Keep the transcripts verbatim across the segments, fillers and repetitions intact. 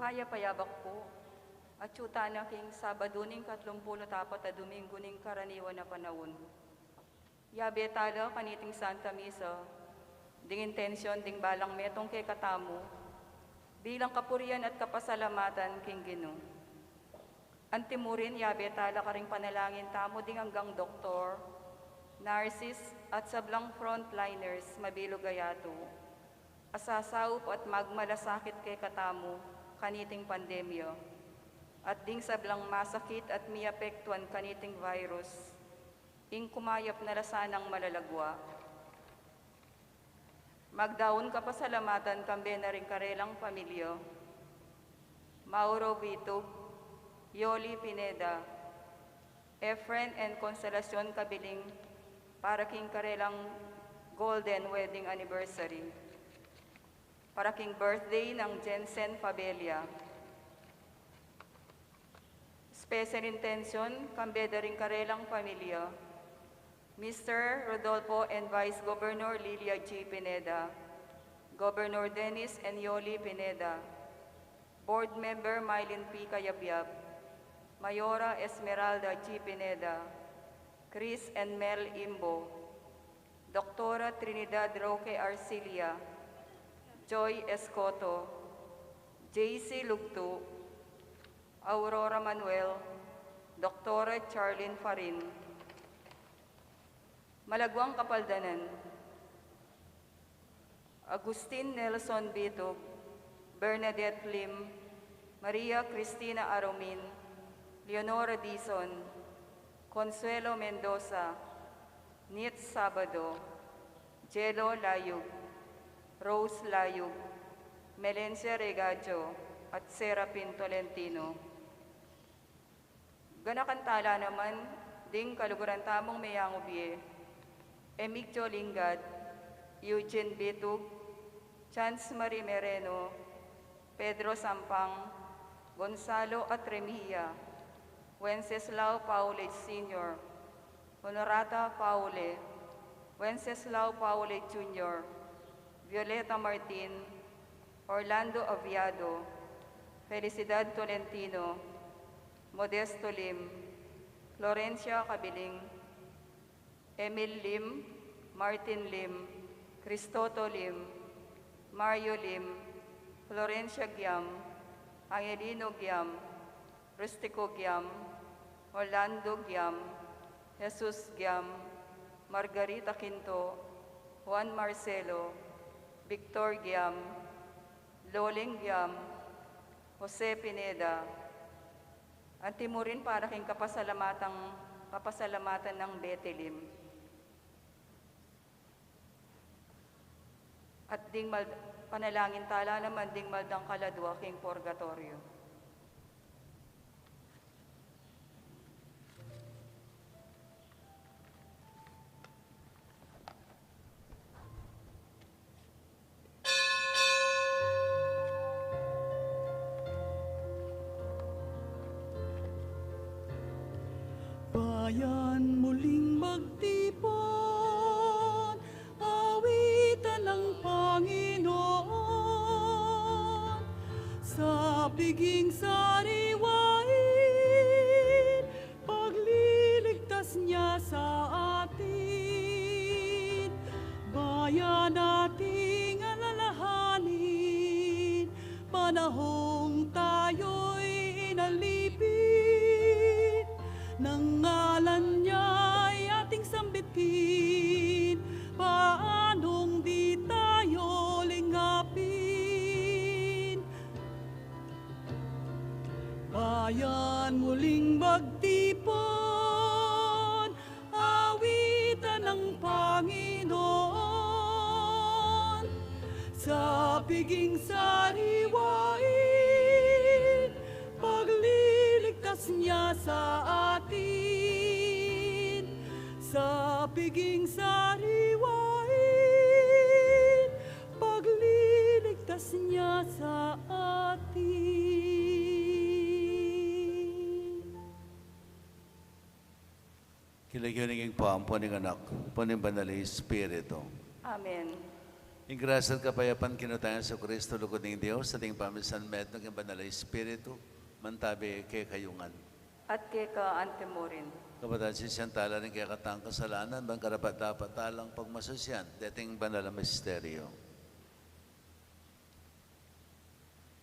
Mayap a yabak pu. Atyu tana king Sabadu ning katlumpulu't apat a Duminggu ning karaniwan a panaun. Yabe tala kaniting Santa Misa ding intensyon ding balang metung kekatamu bilang kapurian at kapasalamatan king Ginu. Antimurin, yabe tala karing panalangin tamu ding anggang doktor, nurses, at sablang frontliners mabilug a yatu a sasaup at magmalasakit kekatamu kaniting pandemya, at ding sablang masakit at miapektuan kaniting virus, ing kumayap na la sanang malalagwa. Magdaun kapasalamatan kambe na ring karelang pamilya, Mauro Vitug, Yoli Pineda, Efren and Consolacion Kabiling, para king karelang golden wedding anniversary, para king birthday nang Jensen Fabella. Special intention, kambe da ring karelang pamilya, Mister Rodolfo and Vice Governor Lilia G Pineda, Governor Dennis and Yoli Pineda, Board Member Mylene P Cayabyab, Mayora Esmeralda G Pineda, Chris and Mel Imbo, Doktora Trinidad Roque Arcilia, Joy Escoto, J C Lugtu, Aurora Manuel, Doktora Charlene Farin. Malagwang kapaldanan, Agustin Nelson Bitug, Bernadette Lim, Maria Cristina Aromin, Leonora Dizon, Consuelo Mendoza, Nit Sabado, Jelo Layug, Rose Layug, Melencia Regajo, at Serapin Tolentino. Ganakan tala naman ding kaluguran tamung meyangubie, Emigdio Lingad, Eugene Bitug, Chance Marie Mereno, Pedro Sampang, Gonzalo Atremilla, Wenceslao Paule Senior, Honorata Paule, Wenceslao Paule Junior, Violeta Martin, Orlando Aviado, Felicidad Tolentino, Modesto Lim, Florencia Cabiling, Emil Lim, Martin Lim, Cristoto Lim, Mario Lim, Florencia Guiam, Angelino Guiam, Rustico Guiam, Orlando Guiam, Jesus Guiam, Margarita Quinto, Juan Marcelo, Victor Guiam, Loling Guiam, Jose Pineda, antimurin para king kapasalamatan, kapasalamatan nang Betilim. At ding mal-, panalangin tala naman ding maldang kaladua king purgatoryo. Bayan muling magtipon, awitan ang Panginoon. Sa piging sariwain, pagliligtas niya sa atin. Bayan nating alalahanin, panahong tayo'y inalipin, nang ngalan niya'y ating sambitin, paanong di tayo lingapin? Bayan muling magtipon, awitan ang Panginoon. Sa piging sariwain, pagliligtas niya sa atin. Sa piging sariwain, pagliligtas niya sa atin. King lagyu ning Ibpa, ampon ning Anak, ampon ning Banal a Espiritu. Amen. Ing grasya at kapayapan king Ginu tang Jesucristo, lugud ning Dios, at ing pamisanmetung ning Banal a Espiritu, mantabi kekayu ngan. At keka antimurin. Kapatad, sisian tala ring kekatang kasalanan, ban karapat-dapat talang pagmasusyan deting banal a misteryo.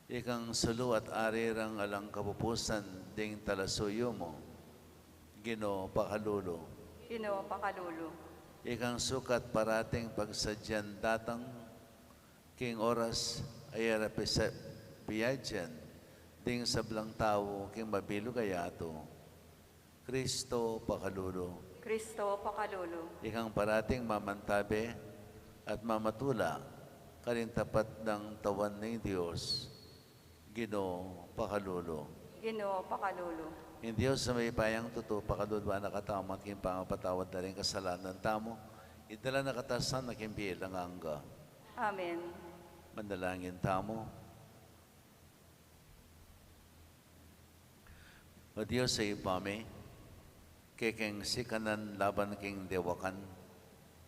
Ikang sulu at ari rang alang kapupusan ding talasuyu mu, Ginu, pakalulu. Ginu, pakalulu. Ikang sukat parating pagsadyan datang king oras a e ra pisa-, piyadyan ding sablang tau king mabilug a yatu, Kristo, pakalulu. Kristo, pakalulu. Ikang parating mamantabe at mamatula karing tapat nang tawan ning Dios, Ginu, pakalulu. Ginu, pakalulu. Ing Dios a mayupayang tutu pakalulu na katamu at king pamapatawad na ring kasalanan tamu, idala na katamu king bie alang angga. Amen. Manalangin tamu. O Dios a Ibpa mi, kekeng sikanan laban king dewakan,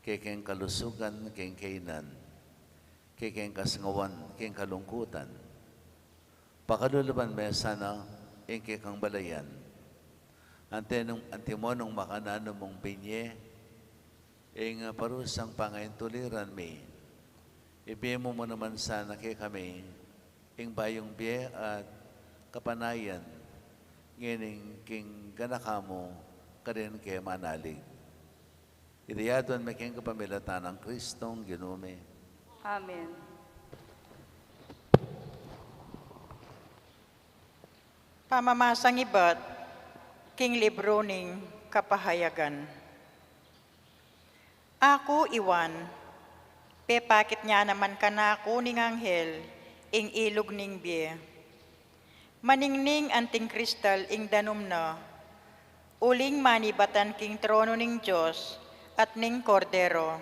kekeng kalusugan king kainan, kekeng kasingawan king kalungkutan, pakalulu mu naman sana ing kekang balayan. Anti nung, antimo nung makananu mung binye ing parusang pangaintuliran mi, ibie mu naman sana kekami ing bayung bie at kapanayan, ngening king ganaka mu karin ke manalig. Iti aduan mi king kapamilatan nang Kristong Ginu mi. Amen. Pamamasang ibat king libru ning Kapahayagan. Aku i Juan, pepakit ya naman kanaku ning anghel ing ilug ning bie. Maningning anting kristal ing danum na, uling manibatan king trono ning Dios at ning Kordero.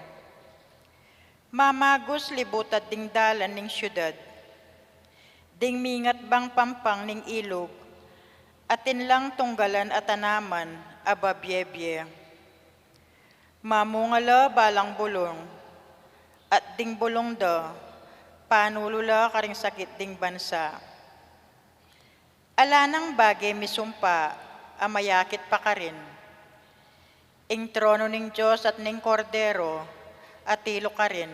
Mamagus libutad ding dalan ning siudad. Ding mingat bang pampang ning ilug, atin lang tunggalan a tanaman a babie-bie. Mamunga la balang bulung, at ding bulung da, panulu la karing sakit ding bansa. Ala nang bage misumpa a mayakit pa karin. Ing trono ning Dios at ning Kordero atilu karin,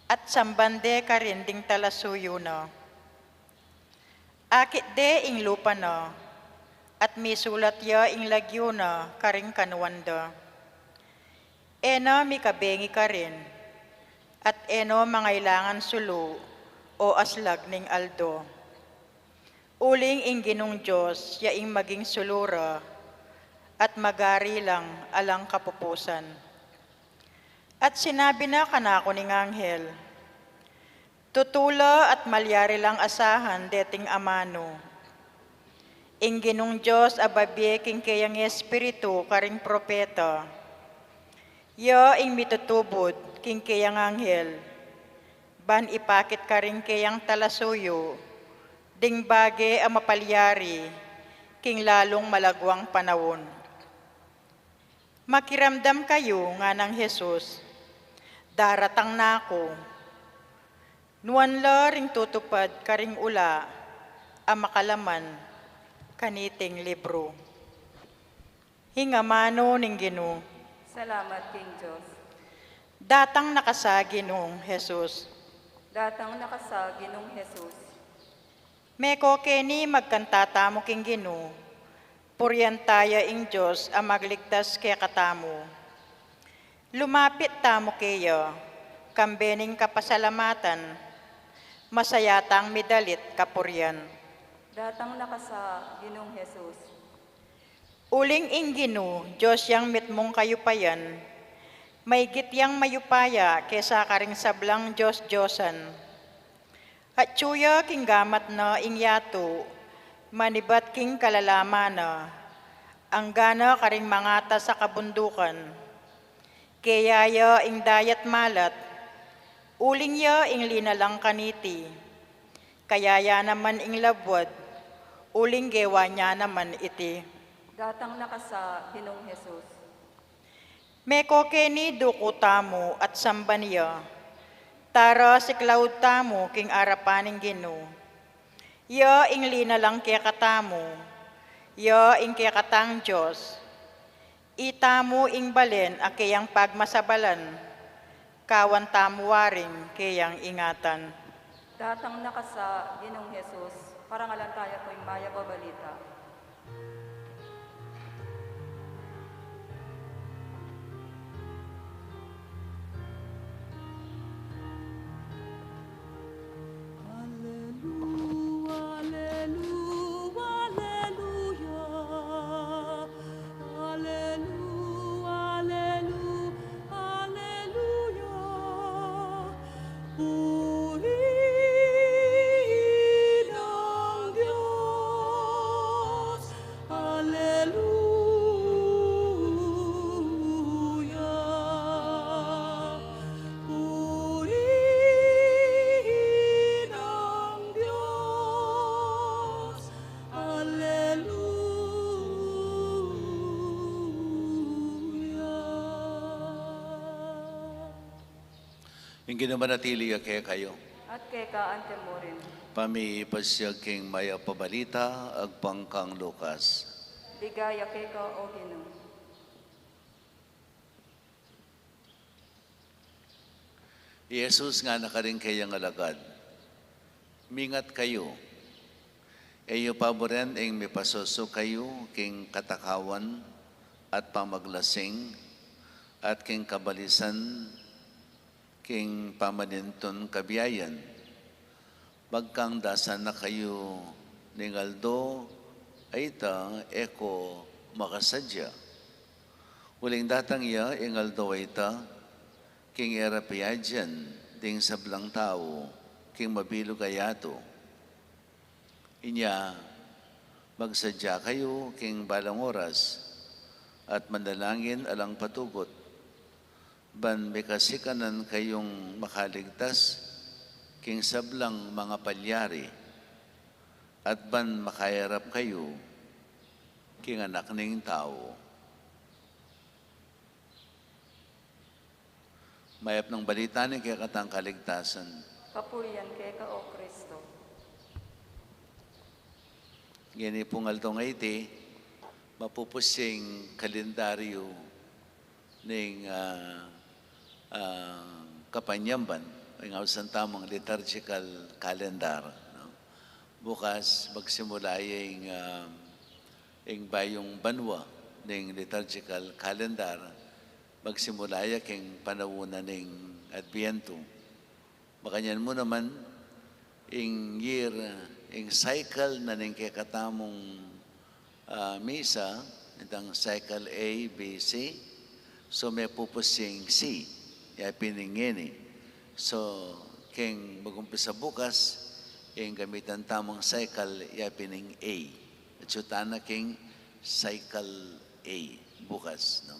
at samban de karin ding talasuyu na. Akit de ing lupa na, at misulat ya ing lagyu na karing kanuan da. E na mikabengi karin, at e na mangailangan sulu o aslag ning aldo. Uling ing Ginung Dios ya ing maging sulu ra, at magari lang alang kapupusan. At sinabi na kanaku ning anghel, Tutu la at malyari lang asahan deting amanu. Ing Ginung Dios a babie king keyang Espiritu karing propeta, ya ing mitutubud king keyang anghel, ban ipakit karing keyang talasuyu ding bage a mapalyari king lalung malagwang panaun. Makiramdam kayu, nganang Jesus, daratang na ku. Nuan la ring tutupad karing ula a makalaman kaniting libru. Ing amanu ning Ginu. Salamat king Dios. Datang na ka sa, Ginung Jesus. Datang na ka sa, Ginung Jesus. Meko keni magkanta tamu king Ginu, purian taya ing Dios a magligtas kekatamu. Lumapit tamu keya, kambe ning kapasalamatan, masaya tang midalit kapurian. Datang na ka sa, Ginung Jesus. Uling ing Ginu, Dios yang mitmung kayupayan, maigit yang mayupaya kesa karing sablang dios-diosan. Atyu ya king gamat na ing yatu, manibat king kalalaman na, anggana karing mangatas a kabundukan. Keya ya ing dayat malat, uling ya ing linalang kaniti. Kaya ya naman ing labwad, uling gewa nya naman iti. Datang na ka sa, Ginung Jesus. Meko keni duku tamu at samban ya. Tara, siklaud tamu king arapan ning Ginu. Ya ing linalang kekatamu, ya ing kekatang Dios. Itamu ing balen a keyang pagmasabalan, kawan tamu waring keyang ingatan. Datang na ka sa, Ginung Jesus, parangalan ta ya pu ing mayap a balita. Alleluia, alleluia, alleluia. Alleluia, alleluia. Purihin ang Dios. Alleluia. Purihin ang Dios. Alleluia. Ing Ginu manatili ya kekayu. At keka antimurin. Pamipasiag king mayap a balita agpang kang Lucas. Ligaya keka, O Ginu. I Jesus ngana karing keyang alagad, "Mingat kayu. E yu paburen ing mipasoso kayu king katakawan at pamaglasing, at king kabalisan, king pamanintun kabiayan? Magkang dasan na kayu ning aldo a ita e ko makasadya. Uling datang ya ing aldo a ita, king e ra piadyan ding sablang tau king mabilug a yatu. Inya, magsadya kayu king balang oras, at manalangin alang patugut, ban mikasikanan kayung makaligtas king sablang mangapalyari, at ban makairap kayu king Anak ning Tau." Mayap nang balita ning kekatang kaligtasan. Kapurian keka, O Kristo. Ngeni pung aldong iti, mapupus ing kalendaryu ning, ah, ah, kapanyamban, ing ausan tamung liturgical calendar, no? Bukas, magsimula ya ing, ah, ing bayung banua ning liturgical calendar, magsimula ya king panaun na ning Adbientu. Makanyan mu naman, ing year, ing cycle na ning kekatamung, ah, misa, itang cycle A, B, C. So, mepupus ing C, ya pin ing ngeni. So, king magumpisa bukas, ing gamitan tamung cycle, ya pin ing A. Atsu tana king cycle A, bukas, no?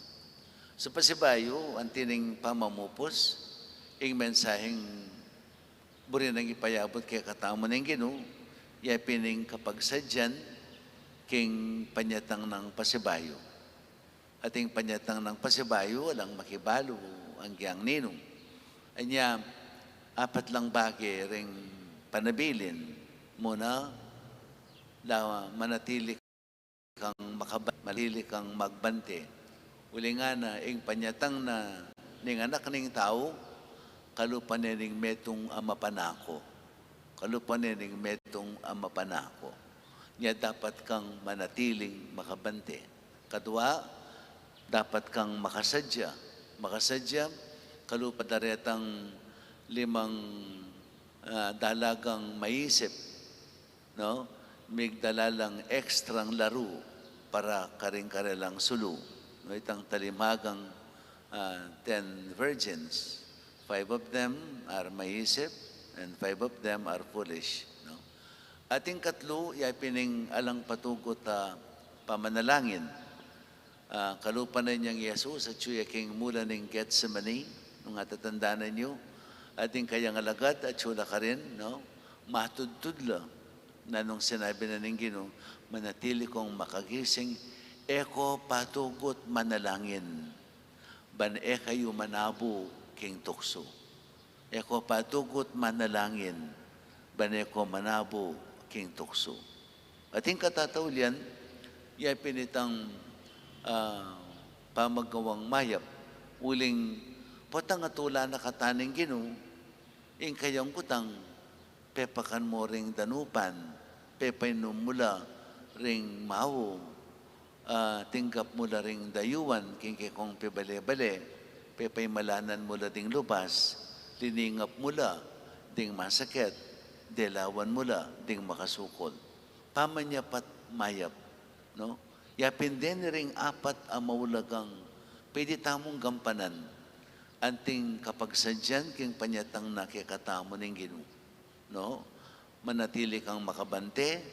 So, pasibayu, anti ning pamamupus, ing mensaheng buri nang ipayabut kekatamu ning Ginu, ya pin ing kapagsadyan king panyatang nang pasibayu. At ing panyatang nang pasibayu, alang makibalu anggyang ninu. Anya, apat lang bage ring panabilin. Muna, la manatili kang makaba-, manatili kang magbante. Uling ngana, ing panyatang na ning Anak ning Tau, kalupa ne ning metung a mapanako. Kalupa ne ning metung a mapanako. Nya dapat kang manatiling makabante. Kadua, dapat kang makasadya. Makasadya, kalupa daretang limang, ah, dalagang maisip, no? Migdala lang extrang laru para karing karelang sulu, no? Itang talimagang, ah, ten virgins. Five of them are maisip and five of them are foolish, no? At ing katlu, ya pin ing alang patugut a pamanalangin. Ah, kalupa na inyang Jesus, atsu ya king mula ning Getsemani, nung atatandanan yu, at ing kayang alagad, atsu la karin, no? Matudtud la, na nung sinabi na ning Ginu, "Manatili kong makagising, e ko patugut manalangin, ban e kayu manabu king tuksu." E ko patugut manalangin, ban e ko manabu king tuksu. Atin katataulian, ya pin itang, ah, pamagawang mayap, uling potang atula na kata ning Ginu, ing kayang kutang, pepakan mu ring danupan, pepainum mu la ring mau, ah, tinggap mu la ring dayuan, king kekong pibale-bale, pepaimalanan mu la ding lubas, liningap mu la ding masakit, delawan mu la ding makasukul. Pamanyapat mayap, no? Ya pin deni ring apat a maulagang pwede tamung gampanan, anting kapagsadyan king panyatang na kekatamu ning Ginu, no? Manatili kang makabante,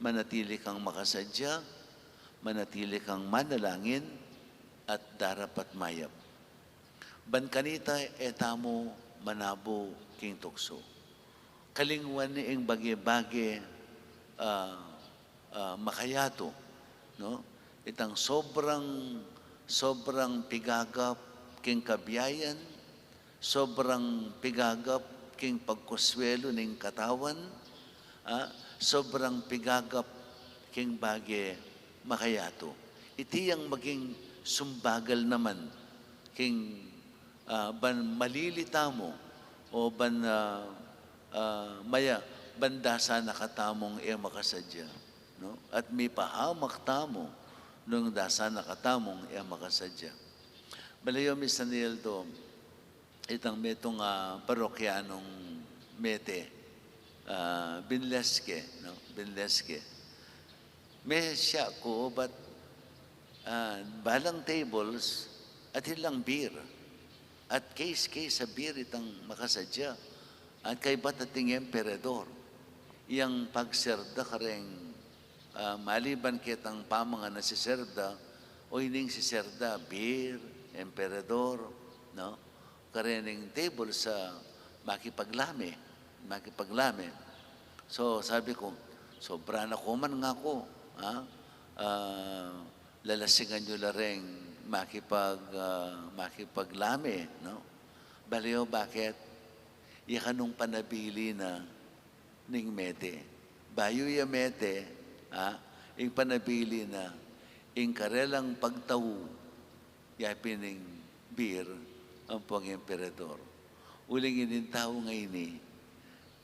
manatili kang makasadya, manatili kang manalangin, at darapat mayap. Ban kanita e tamu manabu king tuksu. Kalingwan ing bage-bage, ah, ah, makayatu, no? Itang sobrang, sobrang pigagap king kabiayan, sobrang pigagap king pagkuswelu ning katawan, ah, sobrang pigagap king bage makayatu. Iti yang maging sumbagal naman king, ah, ban malili tamu o ban, ah, ah, maya, ban dasan na katamung e makasadya, no? At mipahamak tamu nung dasan na katamung e makasadya. Balayo mi sanildo, itang metung, ah, parokyanung mete, ah, binleske, no? Binleske. Mesya ku, bat, ah, balang tables, atin lang beer. At case-case a beer itang makasadya. At kaybat ating emperador. Yang pagserda kareng, ah, maliban ketang pamangan a siserda, o ining siserda, beer, emperador, no? Karening table sa makipaglame, makipaglame. So, sabi ku, "Sobra na ku man," nga ku, ha? Ah, lalasingan yu la reng makipag-, ah, makipaglame, no? Balayo, bakit? Ya kanung panabili na ning mete. Bayu ya mete, ha? Ing panabili na, ing karelang pagtau, ya pin ing beer ampong emperador. Uling ining tau ngeni,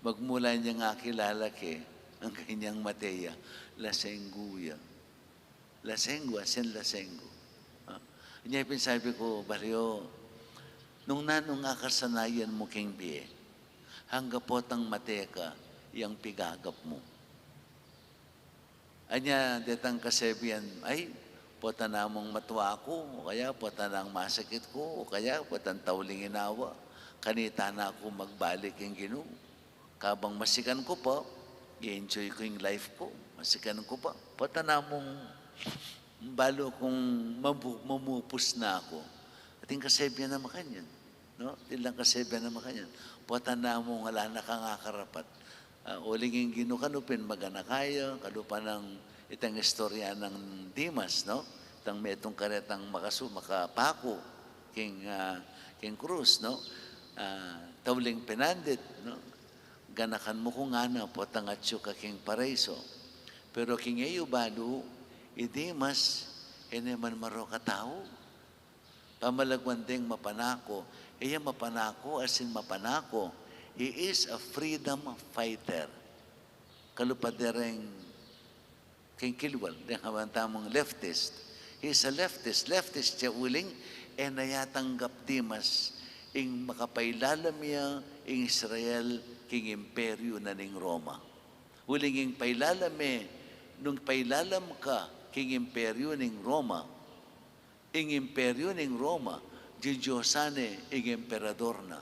magmula inyang akilala ke, ang kanyang mate ya, lasenggu ya. Lasenggu, asin lasenggu. Ah, inya pin sabi ku, "Balayo, nung nanung akasanayan mu king bie, angga potang mate ka, yang pigagap mu." Anya detang kasebian, "Ay, pota namung matua ku, o kaya pota nang masakit ku, o kaya potang tauling inawa, kanita na ku magbalik king Ginu. Kabang masikan ku pa, i-enjoy ku ing life ku, masikan ku pa. Pota namung balu kung mamu-, mamupus na ku." Atin kasebian a makanyan, no? Atin lang kasebian a makanyan. Pota namung ala na kang akarapat. Ah, uling ing Ginu kanu pin maganaka ya, kalupa nang itang istorya nang Dimas, no? Itang metung karetang makasu-, makapaku king, ah, king krus, no? Ah, tauling pinandit, no? "Ganakan mu ku ngana, potang atyu ka king paraiso." Pero king e yu balu, i Dimas, e ne man marok a tau. Pamalagwan deng mapanaku, e ya mapanaku, asin mapanaku, he is a freedom fighter. Kalupa de reng king kiliwal, deng hawan tamung leftist. He is a leftist. Leftist ya uling e na ya tanggap Dimas ing makapailalam ya ing Israel king imperyu na ning Roma. Uling ing pailalam e, nung pailalam ka king imperyu ning Roma, ing imperyu ning Roma, didyosan ne ing emperador na.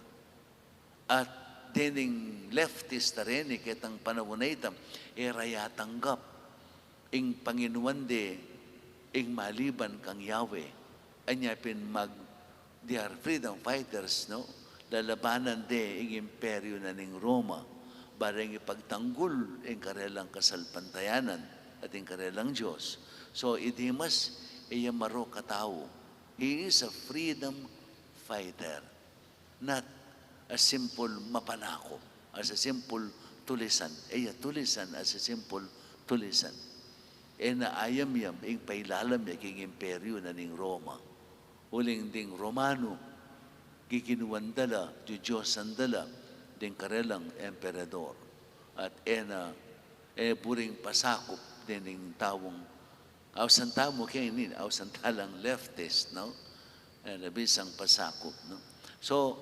At dening leftist a reni ketang panaun a ita, e ra ya tanggap ing panginuan de ing maliban kang Yahweh. Anya pin mag-, they are freedom fighters, no? Lalabanan de ing imperyu na ning Roma, bareng ipagtanggul ing karelang kasalpantayanan at ing karelang Dios. So, i Dimas, e ya marok a tau. He is a freedom fighter, not a simple mapanaku, as a simple tulisan. E ya tulisan, as a simple tulisan. E na ayamyam ing pailalam ya king imperyu na ning Roma. Uling ding Romanu, giginuan da la, diyodyosan da la ding karelang emperador. At e na, e buring pasakup ding taung, ausan tamu keng ini, ausan talang leftist, no? E na bisang pasakup, no? So,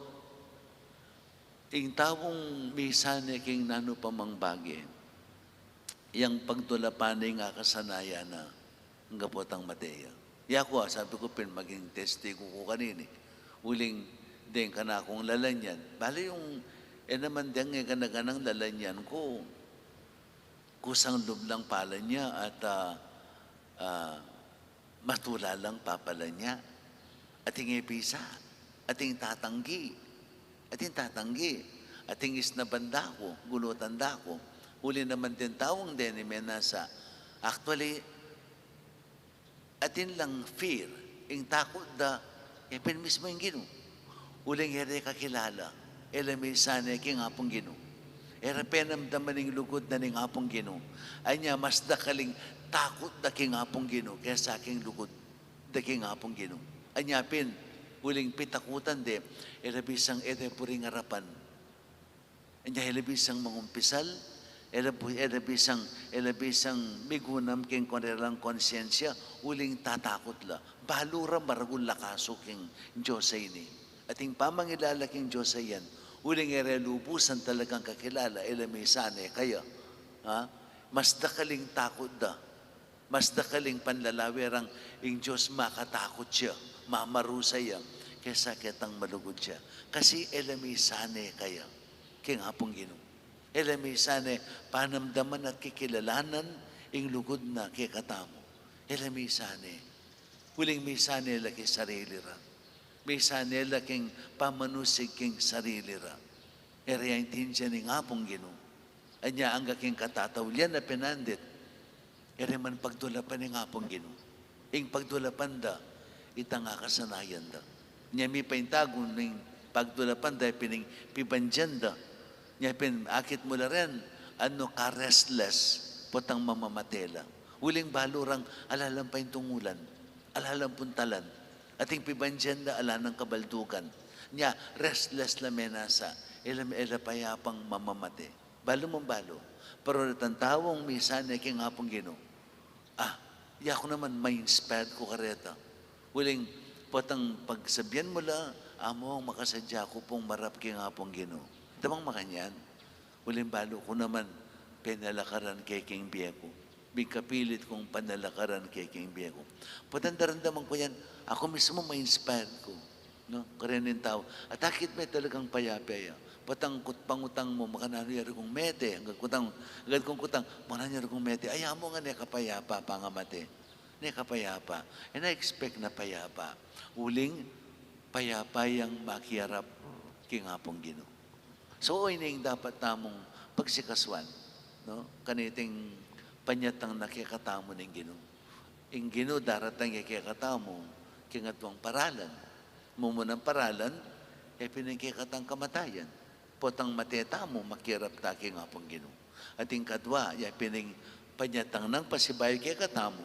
ing taung misane king nanu pa mang bage, yang pagdulapan ne ing akasanayan na, angga potang mate ya. Yaku, a, sabi ku pin maging testigu ku kanini. Uling deng kanakung lalanyan. Bale yung, e naman deng e gana-ganang lalanyan ku, kusang lub lang pala nya at, a, a, matula lang pala nya. Ating e bisa, ating tatanggi, ating tatanggi, ating isnaban da ku, gulutan da ku. Uli naman deng taung deni menasa. Actually, atin lang fear, ing takut da, e pin mismu ing Ginu. Uling e re kakilala, e la misane king Apung Ginu. E ra penamdaman ing lugud na ning Apung Ginu. Anya mas dakal ing takut da king Apung Ginu kesa king lugud da king Apung Ginu. Anya pin, uling pitakutan de, e la bisang e de puring arapan. Anya e la bisang mangumpisal, e la bu-, e la bisang, e la bisang migunam king karelang konsyensya, uling tatakut la. Balu ra maragul la kasu king Dios a ini. Ating pamangilala king Dios a yan, uling e re lubusan talagang kakilala, e la misane kaya. Ha? Mas dakal ing takut da. Mas dakal ing panlalawe rang ing Dios makatakut ya, mamarusa ya, kesa ketang malugud ya. Kasi e la misane kaya king Apung Ginu. E la misane panamdaman at kikilalanan ing lugud na kekatamu. E la misane. Uling misane la king sarili ra. Misane la king pamanusig king sarili ra. E re aintindian ing Apung Ginu. Anya angga king katataulian na penandit, e re man pagdulapan ing Apung Ginu. Ing pagdulapan da, itang akasanayan da. Nya mipaintagun ning pagdulapan da, e pin ing pibandian da. Nya pin akit mu la ren, anu ka restless, potang mamamate la. Uling balu rang ala lang paintungulan, ala lang puntalan. Ating pibandian da, ala nang kabaldugan. Nya, restless la menasa, e la, e la payapang mamamate. Balu mung balu. Pero itang taung misane king Apung Ginu. A, yaku naman, ma-inspire ku kareta. Uling, potang pagsabian mu la, Among, makasadya ku pung marap king Apung Ginu. Damang makanyan. Uling balu ku naman, penalakaran ke king bie ku. Bing kapilit kung panalakaran ke king bie ku. Potang daramdaman ku yan, aku mismu ma-inspire ku. No? Kareng tau. At akit me talagang payapa ya. Potang kut-, pangutang mu, makananu yari kung mete. Agad kutang, agad kung kutang, makananu yari kung mete. Ay, amu nga ne kapayapa, pangamate. Ne kapayapa. E na expect na payapa. Uling, payapa yang makiarap king Apung Ginu. So, ini ing dapat tamung pagsikasuan, no? Kaniting panyatang na kekatamu ning Ginu. Ing Ginu daratang ya kekatamu king aduang paralan. Mumunang paralan, e pin ing kekatang kamatayan. Potang mate tamu, makiarap ta king Apung Ginu. At ing kadua, ya pin ing panyatang nang pasibayu kekatamu,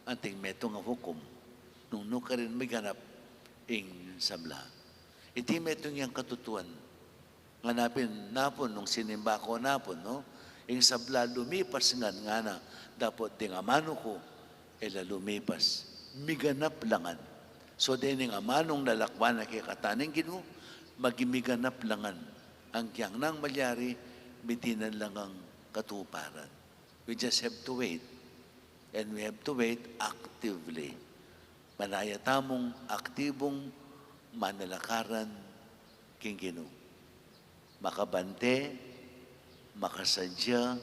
anting metung a hukum. Nung nukarin miganap ing sabla. Iti metung yang katutuan. Ngana pin napun, nung sinimba ku napun, no? Ing sabla lumipas ngan ngana, dapot ding amanu ku, e la lumipas. Miganap la ngan. So, dening amanung lalakwan na kekatamu ning Ginu, maging miganap la ngan. Agyang nang malyari, mitinan la ngang katuparan. We just have to wait. And we have to wait actively. Manaya tamung aktibung manalakaran king Ginu. Makabante, makasadya,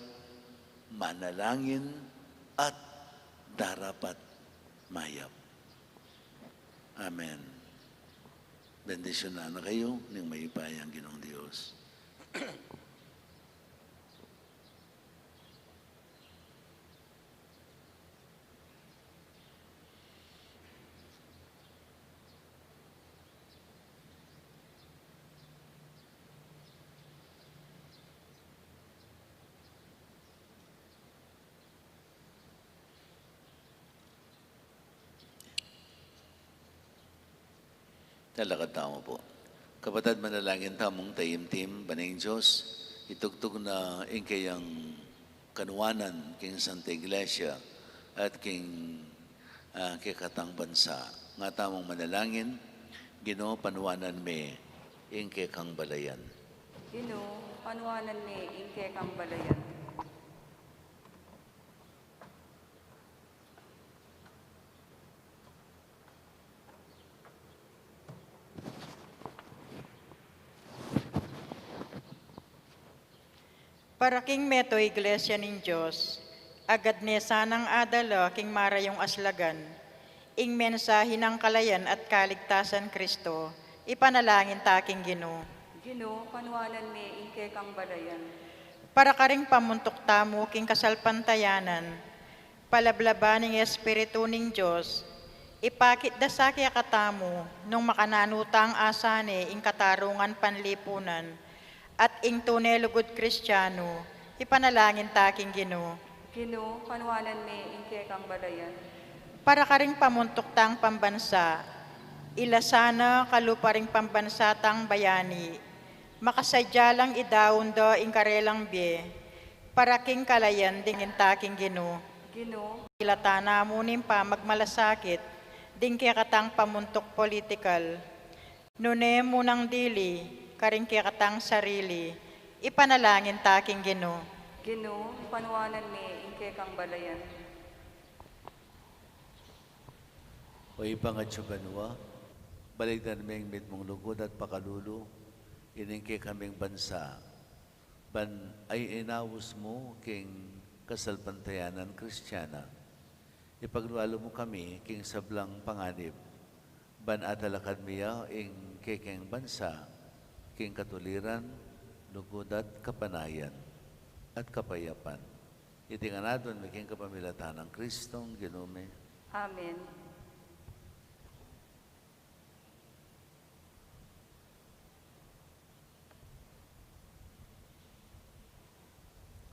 manalangin, at darapat mayap. Amen. Bendisyunan na kayu ning mayupayang Ginung Dios. Talakad tamu pu. Kapatad, manalangin tamung taimtim, ban ing Dios itugtug na ing keyang kanuanan king Santa Iglesia at king, ah, kekatang bansa. Nga tamung manalangin. Ginu, panuanan me ing kekang balayan. Ginu, panuanan me ing kekang balayan. Para king meto Iglesia ning Dios, agad ne sanang adala king marayung aslagan ing mensahi nang kalayan at kaligtasan Kristo, ipanalangin ta king Ginu. Ginu, panuanan me ing kekang balayan. Para karing pamuntuk tamu king kasalpantayanan, palablaba ning Espiritu ning Dios, ipakit da sa kekatamu nung makananu tang asane ing katarungan panlipunan at ing tune lugud Kristiano, ipanalangin ta king Ginu. Ginu, panuanan me ing kekang balayan. Para karing pamuntuk tang pambansa, ila sana kalupa ring pambansa tang bayani, makasadya lang idaun da ing karelang bie, para king kalayan ding inta king Ginu. Ginu. Ilatan na mu ning pamagmalasakit ding kekatang pamuntuk politikal. Nune mu nang dili karing kekatang sarili, ipanalangin ta king Ginu. Ginu, panuanan me ing kekang balayan. O Ibpa a atsu banua, balikdan me ing mitmung lugud at pakalulu ining kekaming bansa, ban ay inaus mu king kasalpantayanan Kristiana. Ipaglualu mu kami king sablang panganib, ban atalakad mi ya ing kekeng bansa king katuliran, lugud at kapanayan at kapayapan. Iti ngan aduan mi king kapamilatan nang Kristong Ginu mi. Amen.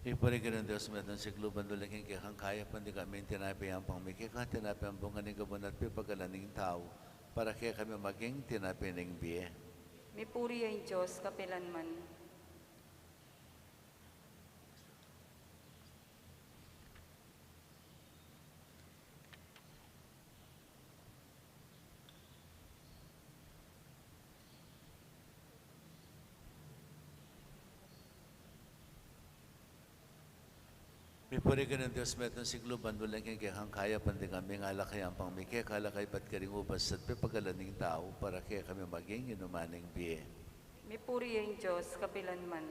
Ipuri ka ring Dios, metung siklu bandul king kekang kayapan, dikami ing tinape yampang mi keka, tinape ambungan ning gabun at pepagalan ning tau, para kekami maging tinape ning bie. Mipuri ya ing Dios kapilanman. Mipuri ka ring Dios, metung siklu bandul king kekang kayapan, dikami ing alak a yampang mi keka, alak a ibat karing ubas at pepagalan ning tau, para kekami maging inuman ning bie. Mipuri ya ing Dios kapilanman.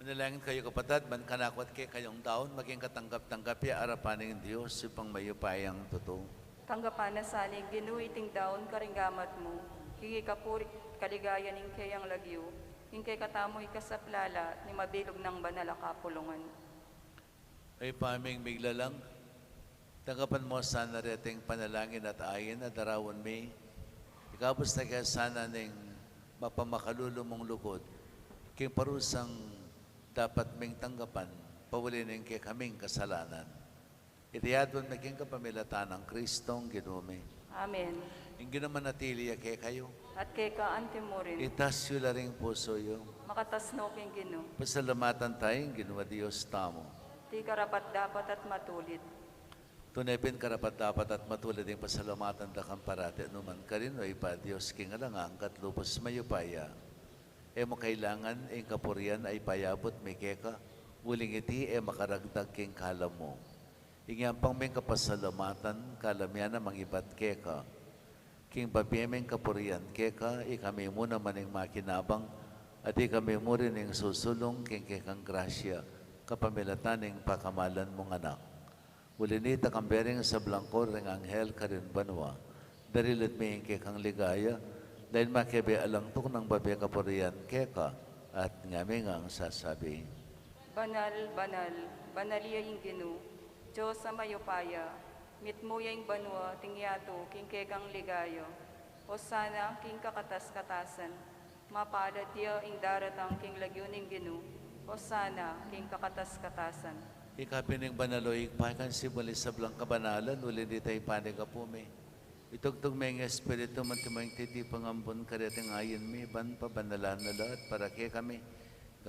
Manalangin kayu, kapatad, ban kanaku at kekayu ing daun maging katanggap-tanggap ya arapan ning Dios, Ibpang mayupayang tutu. Tanggapan na sa ning Ginu iting daun karing gamat mu, king ikapuri, kaligayan ning keyang lagyu, ing kekatamu ikasaplala ning mabilug nang banal a kapulungan. Ibpa ming miglalang, tanggapan mu sana reting panalangin at ain a daraun mi, ikabus na ke sana ning mapamakalulu mung lugud king parusang dapat ming tanggapan, pauli ning kekaming kasalanan. Iti aduan mi king kapamilatan nang Kristong Ginu mi. Amen. Ing Ginu manatili ya kekayu. At keka anti mu rin. Itas yu la ring pusu yu. Makatas no king Ginu. Pasalamatan taya ing Ginu a Dios tamu. Iti karapat-dapat at matulid. Tune pin karapat-dapat at matulid ing pasalamatan da kang parati, nukarin man, O Ibpa, Dios king alang angga at lubus mayupaya. E mu kailangan ing kapurian a ipayabut mi keka, uling iti e makaragdag king kalam mu. Ing yampang ming kapasalamatan, kalam ya na mangibat keka. King babie ming kapurian keka, ikami mu naman ing makinabang, at ikami mu rin ing susulung king kekang grasya, kapamilatan ning pakamalan mung Anak. Uli nita, kambe ring sablang koro ring anghel karin banua, darilan mi ing kekang ligaya, dahil makebe alang tuknang babie kapurian keka, at ngami ngang sasabi. Banal, banal, banal ya ing Ginu, Dios a mayupaya, mitmu ya ing banua at ing yatu king kekang ligaya. Hosana king kakatas-katasan. Mapalad ya ing daratang king lagyu ning Ginu. Hosana king kakatas-katasan. Ika pin ing banal, o Ibpa, ika ing sibul ning sablang kabanalan, uli na nita ipanyawad mi. Itugtug me ing Espiritu mu antimong titipang ambun kareting ain mi, ban pabanalan na la at para kekami,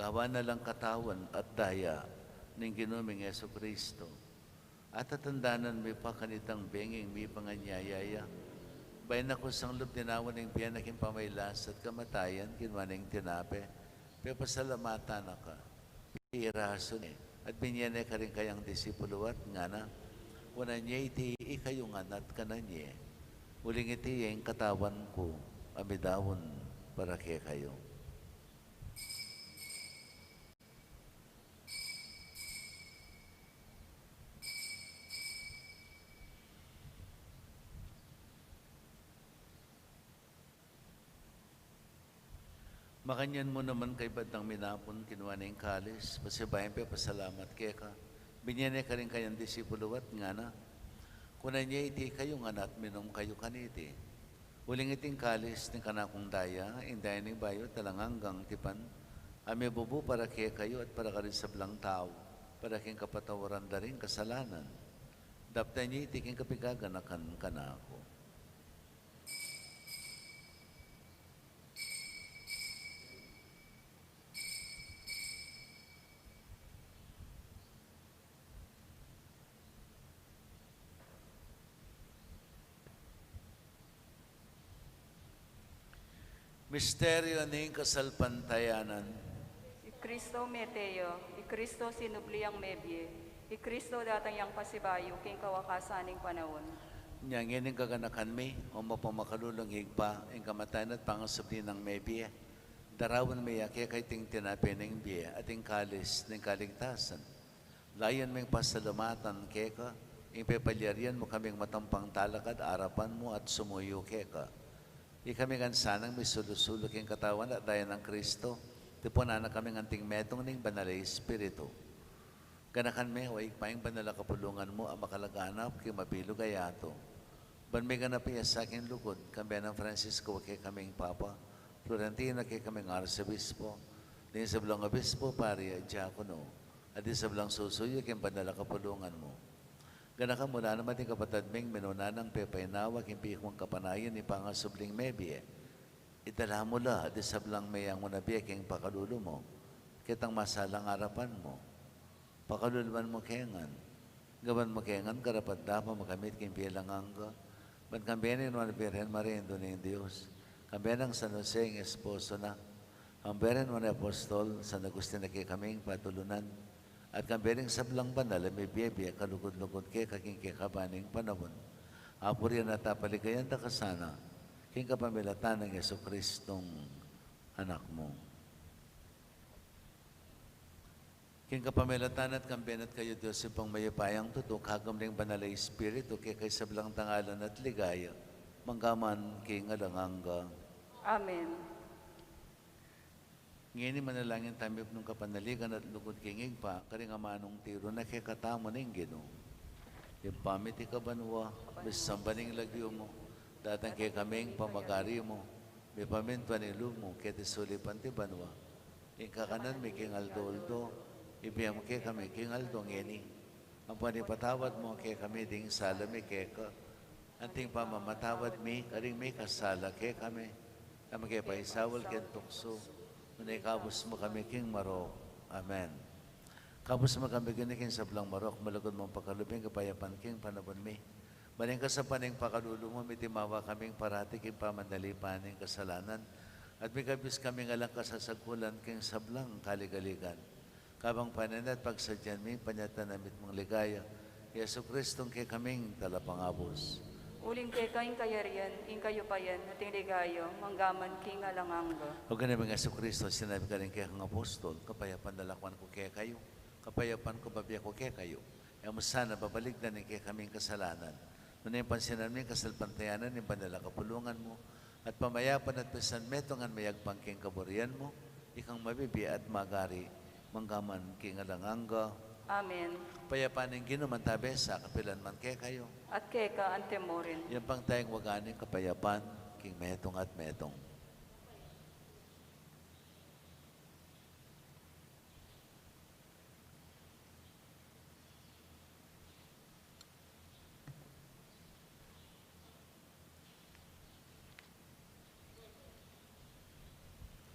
gawan na lang katawan at daya ning Ginu ming Jesucristo. At tatandanan mi pa kanitang benging mipanganyaya ya, bayu na kusang lub dinawan ing bie na king pamagkasakit at kamatayan, kinua ne ing tinape, pepasalamatan na ka, pirasu ne, at binye ne karing kayang disipulu at ngana: Kunan ye iti ikayu ngan at kanan ye, uling iti ya ing katawan ku, a midaun para kekayu. Makanyan mu naman, kaybat nang minapun, kinua ne ing kalis, pasibayu yang pepasalamat keka, binye ne karing kayang disipulu at ngana: Kunan ye iti ikayu ngan at minum kayu kaniti, uling iti ing kalis ning kanakung daya, ing daya ning bayu at alang anggang tipan, a mibubu para kekayu at para karing sablang tau, para king kapatawaran da ring kasalanan. Daptan ye iti king kapaganakan kanaku. Misteryu ning kasalpantayanan. I Kristo mete ya, i Kristo sinubli yang mebie, i Kristo datang yang pasibayu king kawakasan ning panaun. Inya ngeni, kaganakan mi, o mapamakalulung Ibpa, ing kamatayan at pangasubli nang mebie, daraun mi ya keka iting tinape ning bie at ing kalis ning kaligtasan. Layun ming pasalamatan keka ing pepalyarian mu kaming matampang talakad arapan mu at sumuyu keka. Ikami ngan sanang misulu-sulu king katawan at daya nang Kristo, tipunan na kami ngan anting metung ning Banal a Espiritu. Ganakan me, o Ibpa, ing banal a kapulungan mu a makalaganap king mabilug a yatu, ban miganap ya sa king lugud, kambe nang Francisco a kekaming Papa, Florentino a kekaming Arsobispo, ding sablang obispo, pari at diakono, at ding sablang susuyu king banal a kapulungan mu. Ganakan mu la naman ding kapatad ming minuna nang pepainawa king pikung kapanayan ning pangasubling mebie. Idala mu la ding sablang meyang una bie king pakalulu mu, ketang masalang arapan mu. Pakaluluan mu ke ngan. Gawan mu ke ngan karapat-dapat makamit king bie alang angga, ban kambe ning Nuan a Birhen Maria, Indu ning Dios, kambe nang San Jose, ing esposo na, kambe ring Nuan a Apostol, San Agustin a kekaming patulunan, at kambe ring sablang banal a mibie-bie kalugud-lugud keka king kekaban ning panaun, apurian at apaligayan da ka sana, king kapamilatan nang Jesucristong Anak mu. King kapamilatan na at kambe na at kaya, Dios Ibpang mayupayang tutu, kagum ning Banal a Espiritu, keka ing sablang dangalan at ligaya, mangga man king alang angga. Amen. Ngeni manalangin tamu king kapanaligan at lugud king Ibpa, karing amanung tiru na kekatamu ning Ginu. Ibpa mi, atiu ka banua, misamban ya ing lagyu mu, datang kekami ing pamagari mu, mipamintuan ing lub mu, keti sulip anti banua. Ing kakanan mi king aldo-aldo, ibie mu kekami king aldo ngeni. Ampon ipatawad mu kekami ding sala mi keka, anti ing pamamatawad mi karing mikasala kekami. E mu ke paisaul king tuksu, nune ikabus mu kami king marok. Amen. Kabus mu kami, Ginu, king sablang marok, malugud mung pakalub ing kapayapan king panaun mi. Ban king kasapan ning pakalulu mu, mitimawa kaming parati king pamanalipan ning kasalanan, at mikabus kaming alang kasasagkulan king sablang kaligaligan, kabang panenayan at pagsadyan mi ing panyatang na mitmung ligaya, Jesucristong kekaming Talapangabus. Uling keka ing kayarian, ing kayupayan, at ing ligaya, mangga man king alang angga. O Ginu ming Jesucristo, sinabi mu karing kekang apostol, kapayapan lakuan ku kekayu, kapayapan ku babie ku kekayu. E mu sana babalikdan ing kekaming kasalanan, nune pansinan mu ing kasalpantayanan ning banal a kapulungan mu, at pamayapan at pisanmetungan mayagpang king kaburian mu, ikang mabibie at magari, mangga man king alang angga. Amen. Ing kapayapan ning Ginu mantabe sa kapilan man kekayu. At keka anti mu rin. Iyan pang taya ing waga ning kapayapan. King metung at metung.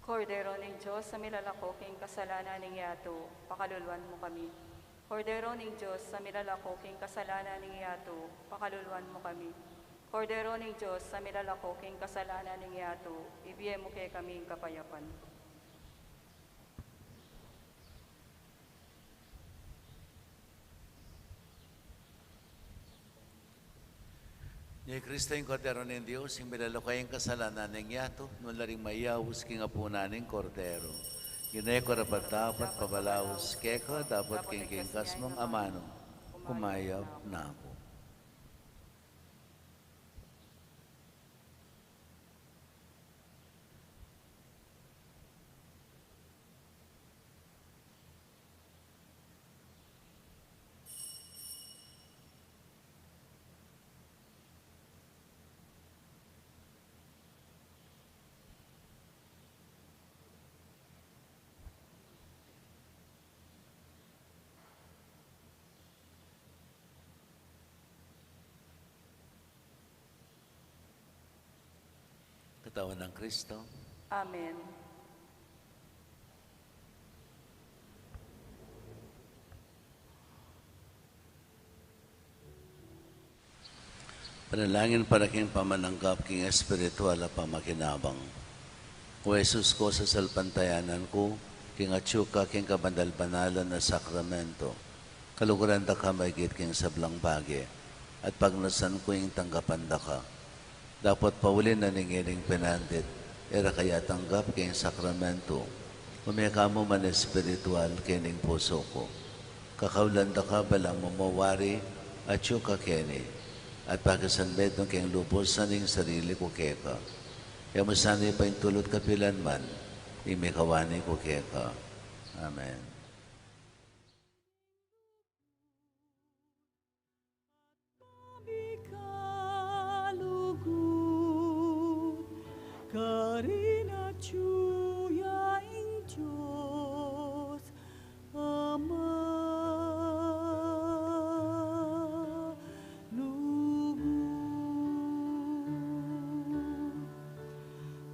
Kordero ning Dios, a milalako king kasalanan ning yatu, pakaluluan mu kami. Kordero ning Dios, a milalako king kasalanan ning yatu, pakaluluan mu kami. Kordero ning Dios, a milalako king kasalanan ning yatu, ibie mu kekami ing kapayapan. Ini i Kristo, ing Kordero ning Dios, ing milalako king kasalanan ning yatu, nuan la ring mayaus king apunan ning Kordero. Ginu, e ku karapat-dapat pabalaus keka, dapot king kekang kasmung amanu, kumayap na ku. Katawan nang Kristo. Amen. Panalangin para king pamananggap king espiritual a pamakinabang. O Jesus ku, sasalpantayanan ku king atyu ka king kabanal-banalan a sakramento. Kaluguran da ka maigit king sablang bage, at pagnasan ku ing tanggapan da ka. Dapot pauli na ning ining penandit, e ra ka ya tanggap king sakramento, ume ka mu man espiritual king pusu ku. Kakaulan da ka balang mamawari, atyu ka keni, at pakisanmetung keng lubus ing sarili ku keka. E mu sana ipaintulut kapilan man ing mikawani ku keka. Amen. Mikalugud, karin atyu ya ing Dios Ama. Lugud,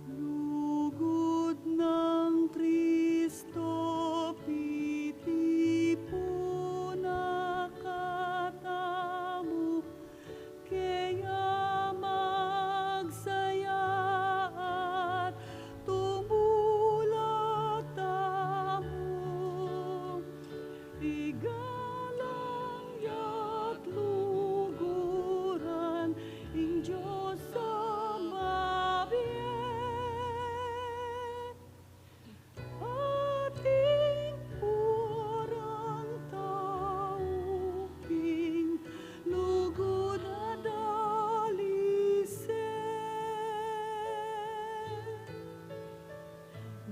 lugud nang Kristo, pitipu na katamu, kaya magsaya at tumulak tamu. Igalang ya't luguran ing Dios a mabie. Ating purang tau king lugud a dalise.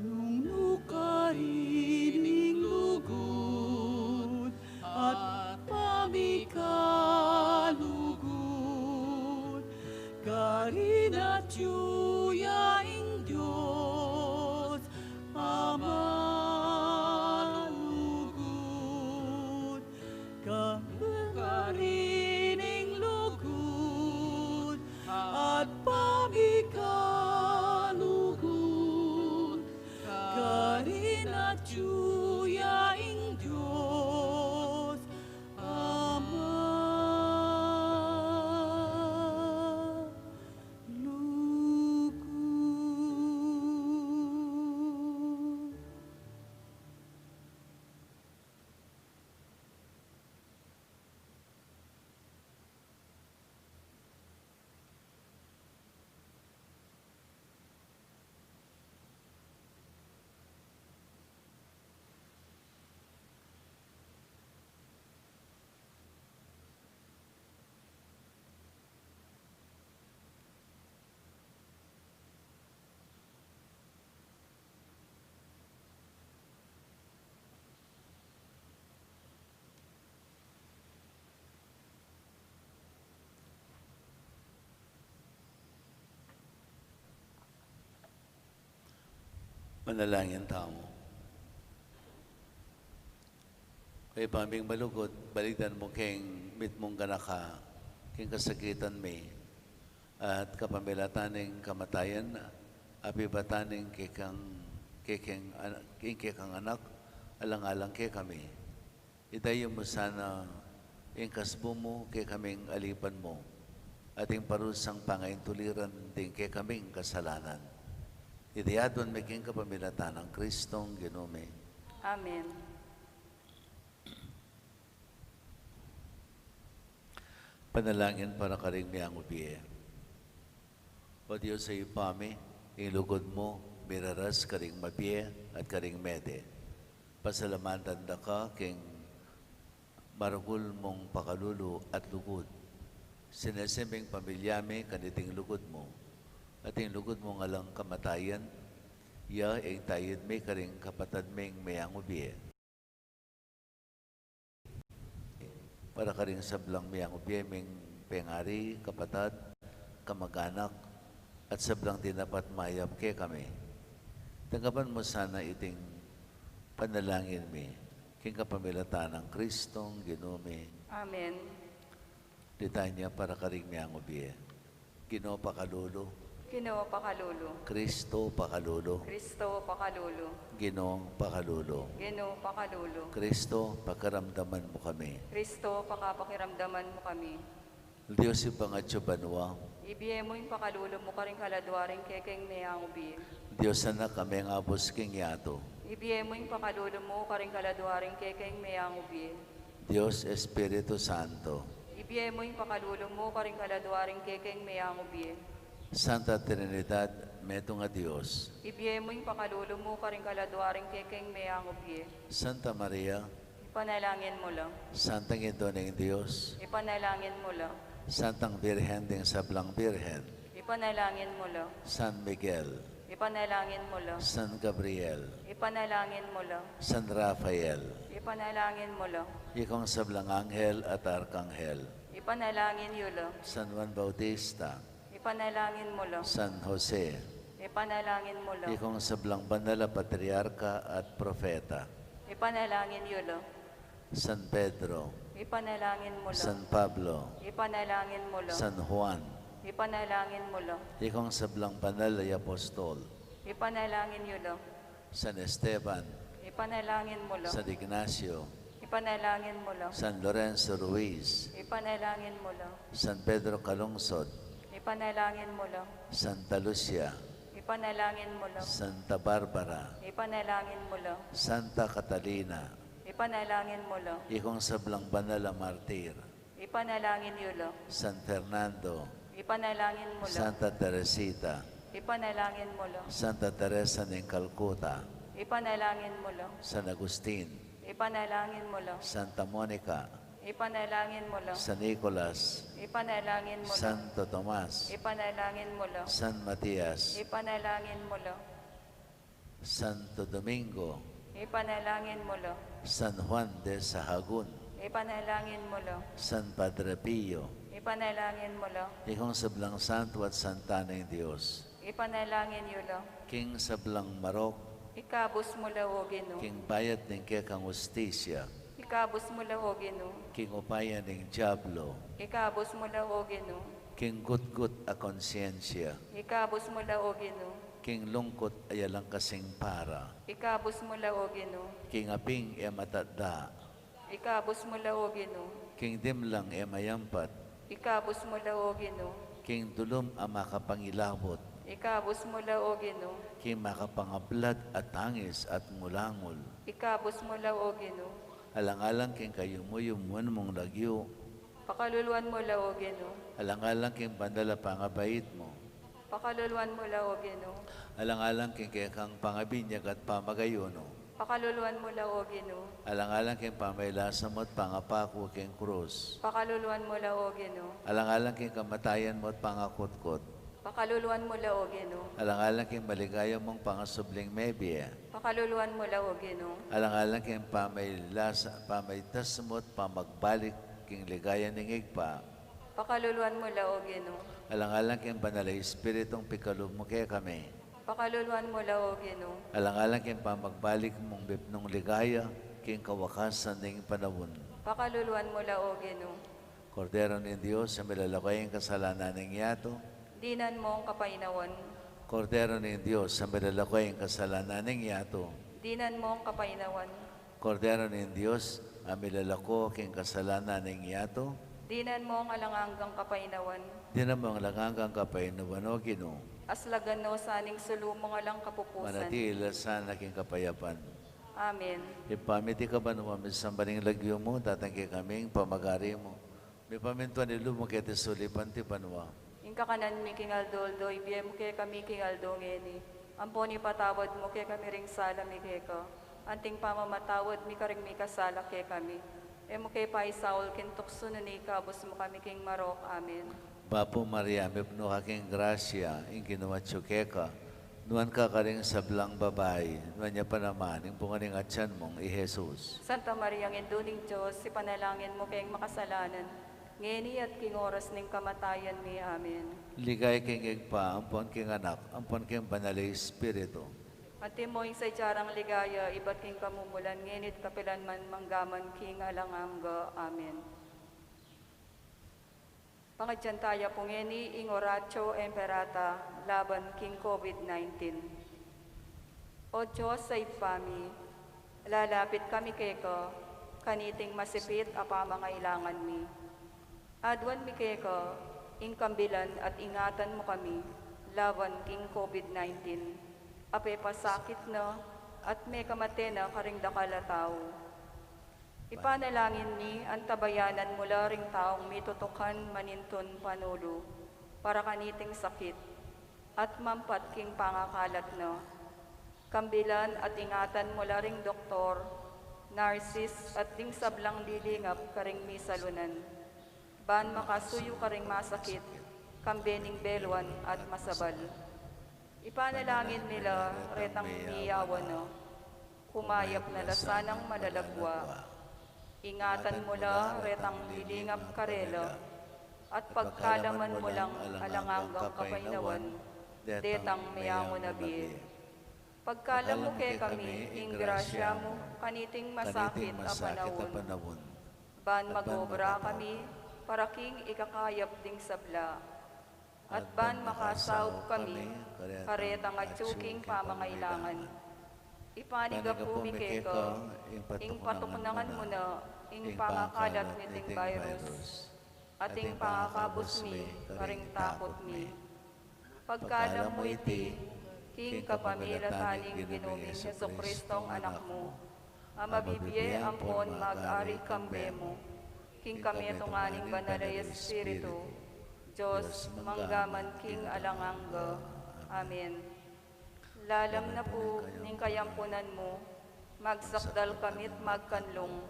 Nung nu karin ing lugud at pamikalugud, karin atyu ya ing Dios Ama. Lugud, karin ing lugud at pamikalugud, karin atyu ya ing Dios Ama. Lugud. Manalangin tamu. Kay Ibpa ming malugud, balikdan mu keng mitmung ganaka, keng kasakitan mi, at kapamilatan ning kamatayan, apibatan ing kekang, kekeng ana-, ing kekang anak, alang-alang kekami. Idayu mu sana ing kasbu mu kekaming alipan mu, at ing parusang pangaintuliran ding kekaming kasalanan. Iti adwan mi king kapamilatan nang Kristong Ginu mi. Amen. Panalangin para karing miyangubie. O Dios a Ibpa mi, ing lugud mu miraras karing mabie at karing mete. Pasalamatan da ka king maragul mung pakalulu at lugud. Sinesiming pamilya mi kaniting lugud mu, at ing lugud mung alang kamatayan, ya ing tayud mi karing kapatad ming miyangubie. Para karing sablang miyangubie ming pengari, kapatad, kamag-anak, at sablang dinapat mayap kekami. Tanggapan mu sana iting panalangin mi, king kapamilatan nang Kristong Ginu mi. Amen. Litanya para karing miyangubie. Ginu pakalulu. Ginu pakalulu. Kristo pakalulu. Kristo pakalulu. Ginu pakalulu. Ginu pakalulu. Kristo, pakiramdaman mu kami. Kristo, pakapakiramdaman mu kami. Dios Ibpang atsu banua. Ibie mu ing pakalulu mu karing kaladua ring kekeng miyangubie. Dios Anak a mengabus king yatu. Ibie mu ing pakalulu mu karing kaladua ring kekeng miyangubie. Dios Espiritu Santo. Ibie mu ing pakalulu mu karing kaladua ring kekeng miyangubie. Santa Trinidad, metung a Dios. Ibie mu ing pakalulu mu karing kaladua ring kekeng miyangubie. Santa Maria. Ipanalangin mu la. Santang Indu ning Dios. Ipanalangin mu la. Santang Birhen ding sablang birhen. Ipanalangin mu la. San Miguel. Ipanalangin mu la. San Gabriel. Ipanalangin mu la. San Rafael. Ipanalangin mu la. Ikong sablang anghel at arkanghel. Ipanalangin yu la. San Juan Bautista. Ipanalangin mu la. San Jose. Ipanalangin mu la. Ikong sablang banal a patriarka at propeta. Ipanalangin yu la. San Pedro. Ipanalangin mu la. San Pablo. Ipanalangin mu la. San Juan. Ipanalangin mu la. Ikong sablang banal a apostol. Ipanalangin yu la. San Esteban. Ipanalangin mu la. San Ignacio. Ipanalangin mu la. San Lorenzo Ruiz. Ipanalangin mu la. San Pedro Calungsod. Ipanalangin mu la. Santa Lucia. Ipanalangin mu la. Santa Barbara. Ipanalangin mu la. Santa Catalina. Ipanalangin mu la. Ikong sablang banal a martir. Ipanalangin yu la. San Fernando. Ipanalangin mu la. Santa Teresita. Ipanalangin mu la. Santa Teresa ning Calcutta. Ipanalangin mu la. San Agustin. Ipanalangin mu la. Santa Monica. Ipanalangin mu la. San Nicolas. Ipanalangin mu la. Santo Tomas. Ipanalangin mu la. San Matias. Ipanalangin mu la. Santo Domingo. Ipanalangin mu la. San Juan de Sahagun. Ipanalangin mu la. San Padre Pio. Ipanalangin mu la. Ikong sablang santo at santa ning Dios. Ipanalangin yu la. King sablang marok. Ikabus mu la, O Ginu. King bayat ning kekang hustisya. Ikabus mu la, O Ginu. King upaya ning diablo. Ikabus mu la, O Ginu. King gutgut a konsyensya. Ikabus mu la, O Ginu. King lungkut a alang kasing para. Ikabus mu la, O Ginu. King aping e matatda. Ikabus mu la, O Ginu. King dimlang e mayampat. Ikabus mu la, O Ginu. King dulum a makapangilabut. Ikabus mu la, O Ginu. King makapangablag a tangis at ngulangul. Ikabus mu la, O Ginu. Alang-alang king kayuyum-yuman mung lagyu. Pakaluluan mu la, O Ginu. Alang-alang king banal a pangabait mu. Pakaluluan mu la, O Ginu. Alang-alang king kekang pangabinyag at pamagayunu. Pakaluluan mu la, O Ginu. Alang-alang king pamaylasa mu at pangapaku king krus. Pakaluluan mu la, O Ginu. Alang-alang king kamatayan mu at pangakutkut. Pakaluluan mu la, O Ginu. Alang-alang king maligaya mung pangasubling mebie. Pakaluluan mu la, O Ginu. Alang-alang king pamaylasa, pamaytas mu at pamagbalik king ligaya ning Ibpa. Pakaluluan mu la, O Ginu. Alang-alang king Banal a Espiritung pikalub mu kekami. Pakaluluan mu la, O Ginu. Alang-alang king pamagbalik mung mipnung ligaya, king kawakasan ning panaun. Pakaluluan mu la, O Ginu. Kordero ning Dios, a milalako king kasalanan ning yatu. Dinan mu ing kapainawan. Kordero ning Dios, a milalako king kasalanan ning yatu. Dinan mu ing kapainawan. Kordero ning Dios, a milalako king kasalanan ning yatu. Dinan mu ing alang anggang kapainawan. Dinan mu ing alang anggang kapainawan, O Ginu. Aslagan no sana ing sulu mung alang kapupusan. Manatili la sana king kapayapan. Amen. Ibpa mi, atiu ka banua, misamban ya ing lagyu mu, datang kekami ing pamagari mu. Mipamintuan ing lub mu keti sulip anti banua. Ing kakanan mi king aldo-aldo, ibie mu kekami king aldo ngeni. Ampon ipatawad mu kekami ring sala mi keka, anting pamamatawad mi karing mikasala kekami. E mu ke paisaul king tuksu, nune ikabus mu kami king marok. Amen. Bapu Maria, mipnu ka king grasya, ing Ginu atyu keka. Nuan ka karing sablang babai, nuan ya pa naman ing bunga ning atian mung i Jesus. Santa Maria, Indu ning Dios, ipanalangin mu keng makasalanan, ngeni at king oras ning kamatayan mi. Amen. Ligaya king Ibpa, ampon king Anak, ampon king Banal a Espiritu. Antimo ing sadya rang ligaya, ibat king kamumulan, ngeni at kapilan man, manggaman king alang angga. Amen. Pangadyan taya pu ngeni ing Oratio Imperata laban king COVID nineteen. O Dios a Ibpa mi, lalapit kami keka, kaniting masipit a pamangailangan mi. Aduan mi keka, ing kambilan at ingatan mu kami, laban king COVID nineteen, a pepasakit na, at mekamate na karing dakal a tau. Ipanalangin mi, antabayanan mu la ring taung mitutukan manintun panulu, para kaniting sakit, at mampat king pangakalat na. Kambilan at ingatan mu la ring doktor, narsis, at ding sablang lilingap karing misalunan. Ban makasuyu karing masakit, kambe ning beluan at masabal. Ipanalangin mi la retang miyawan na. Kumayap na la sanang malagwa. Ingatan mu la retang lilingap karela, at pagkalaman mu lang alang anggang kapainawan detang meangu na bie. Pagkalam mu kekami ing grasya mu kaniting masakit a panaun, ban mag-obra kami para king ikakayap ding sabla, at ban makasaup kami karetang atyu king pamangailangan. Ipanyawad mi keka ing patuknangan mu na ing pangakalat niting virus, at ing pangakabus mi karing takut mi. Pagkalam mu iti, king kapamilatan ning Ginu ming Jesucristo, Anak mu, a mabibie ampon mag-ari kambe mu, king kamitungan ning Banal a Espiritu, Dios, mangga man king alang angga. Amen. Lalam na pu ning kayampunan mu, magsakdal kami't magkanlung,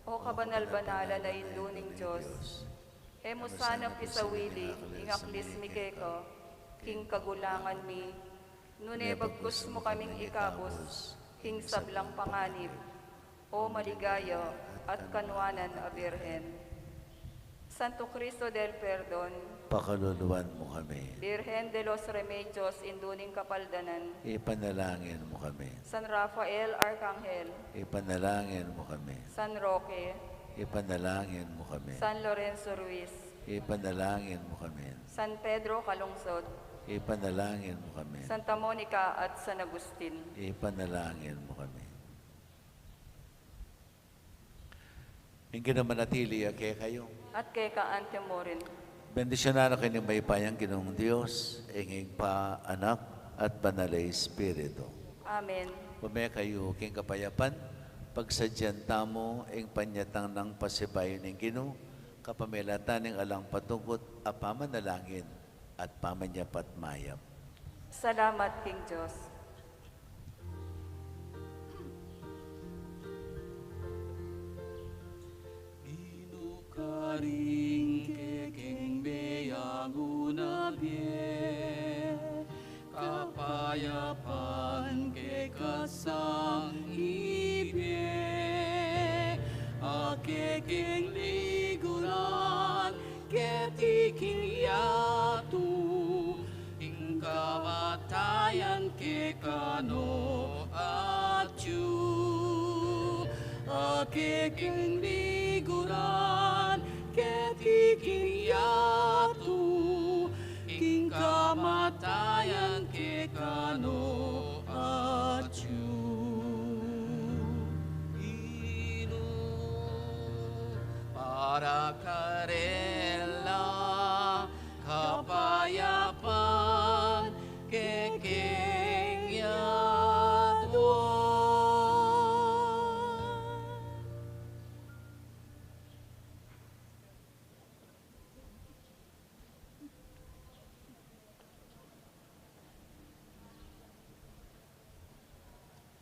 O kabanal-banalan a Indu ning Dios. E mu sana pisawili ing aklis mi keka king kagulangan mi, nune bagkus mu kaming ikabus king sablang panganib, O maligaya at kanuanan a Birhen. Santo Cristo del Perdon, pakaluluan mu kami. Birhen de los Remedios, Indu ning Kapaldanan, ipanalangin mu kami. San Rafael Arkanghel, ipanalangin mu kami. San Roque, ipanalangin mu kami. San Lorenzo Ruiz, ipanalangin mu kami. San Pedro Calungsod, ipanalangin mu kami. Santa Monica at San Agustin, ipanalangin mu kami. Ing Ginu manatili ya kekayu. At keka antimurin. Bendisyunan na kayu ning mayupayang Ginung Dios, ing Ibpa, Anak, at Banal a Espiritu. Amen. Ume kayu king kapayapan, pagsadyan tamu ing panyatang nang pasibayu ning Ginu, kapamilatan ning alang patugut a pamanalangin at pamanyap at mayap. Salamat king Dios. Ginu, karing kekeng meangu na bie, kapayapan keka sang ibie, a kekeng liguran keti king yatu, ing kamatayan kekanu, Atyu. A keking liguran keti king yatu, king kamatayan kekanu, Atyu. Inu para karela kapayapan, keke